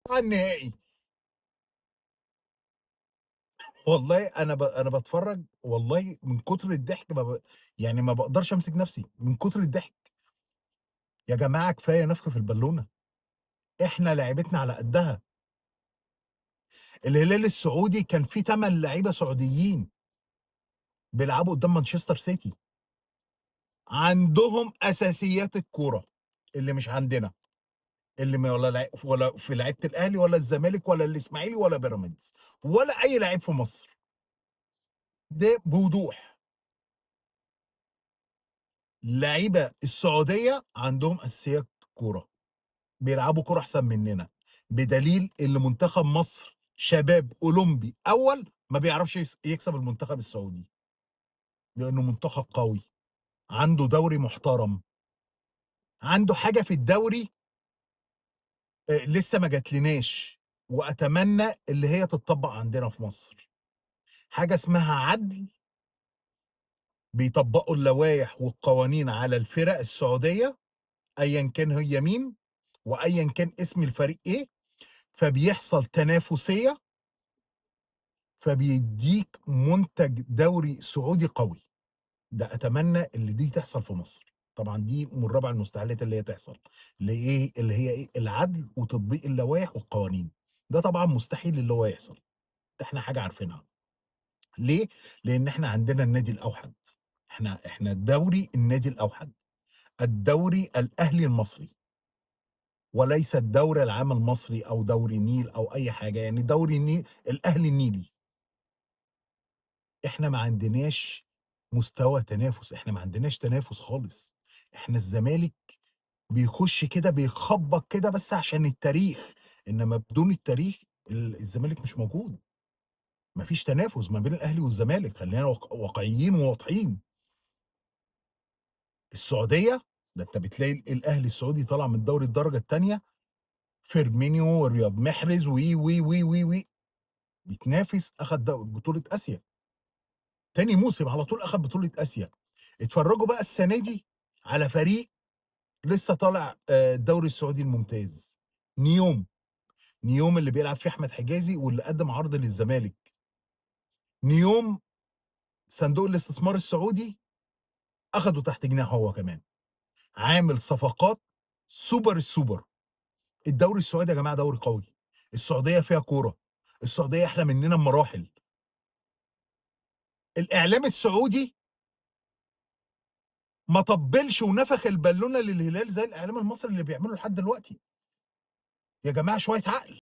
على النهائي. والله أنا باتفرّج والله من كتر الضحك ما ب يعني ما باقدرش أمسك نفسي من كتر الضحك. يا جماعة كفاية نفخ في البالونة، إحنا لعيبتنا على قدها. الهلال السعودي كان فيه 8 لعيبة سعوديين بيلعبوا قدام مانشستر سيتي، عندهم أساسيات الكورة اللي مش عندنا، اللي ما ولا ولا في لعيبة الأهلي ولا الزمالك ولا الإسماعيلي ولا بيراميدز ولا أي لعيب في مصر. ده بوضوح. لعيبة السعودية عندهم أساسيات كورة، بيلعبوا كورة أحسن مننا، بدليل اللي منتخب مصر شباب أولمبي أول ما بيعرفش يكسب المنتخب السعودي، لأنه منتخب قوي، عنده دوري محترم، عنده حاجة في الدوري لسه ما جاتلناش، وأتمنى اللي هي تتطبق عندنا في مصر. حاجة اسمها عدل، بيطبقوا اللوائح والقوانين على الفرق السعودية أيا كان هي مين وأيا كان اسم الفريق إيه، فبيحصل تنافسية، فبيديك منتج دوري سعودي قوي. ده أتمنى اللي دي تحصل في مصر. طبعا دي من رابع المستحيلات اللي هي تحصل، اللي إيه؟ اللي هي إيه؟ العدل وتطبيق اللوائح والقوانين. ده طبعا مستحيل اللي هو يحصل، ده احنا حاجة عارفينها. ليه؟ لأن احنا عندنا النادي الأوحد، احنا دوري النادي الأوحد، الدوري الأهلي المصري، وليس الدوري العام المصري أو دوري النيل أو أي حاجة. يعني دوري النيل، الأهلي النيلي. احنا ما عندناش مستوى تنافس، احنا ما عندناش تنافس خالص. احنا الزمالك بيخش كده بيخبط كده بس عشان التاريخ، انما بدون التاريخ الزمالك مش موجود. مفيش تنافس ما بين الاهلي والزمالك، خلينا واقعيين وواضحين. السعودية ده انت بتلاقي الاهلي السعودي طالع من دوري الدرجة الثانية، فيرمينيو ورياض محرز وي وي وي وي وي، بيتنافس، اخد بطوله اسيا تاني موسم على طول، اخد بطوله اسيا. اتفرجوا بقى السنة دي على فريق لسه طالع الدوري السعودي الممتاز، نيوم. نيوم اللي بيلعب فيه احمد حجازي واللي قدم عرض للزمالك. نيوم صندوق الاستثمار السعودي اخده تحت جناحه، هو كمان عامل صفقات سوبر السوبر. الدوري السعودي يا جماعة دوري قوي، السعودية فيها كورة، السعودية احلى مننا بمراحل. الاعلام السعودي ما طبلش ونفخ البالونة للهلال زي الاعلام المصري اللي بيعمله لحد دلوقتي. يا جماعة شوية عقل.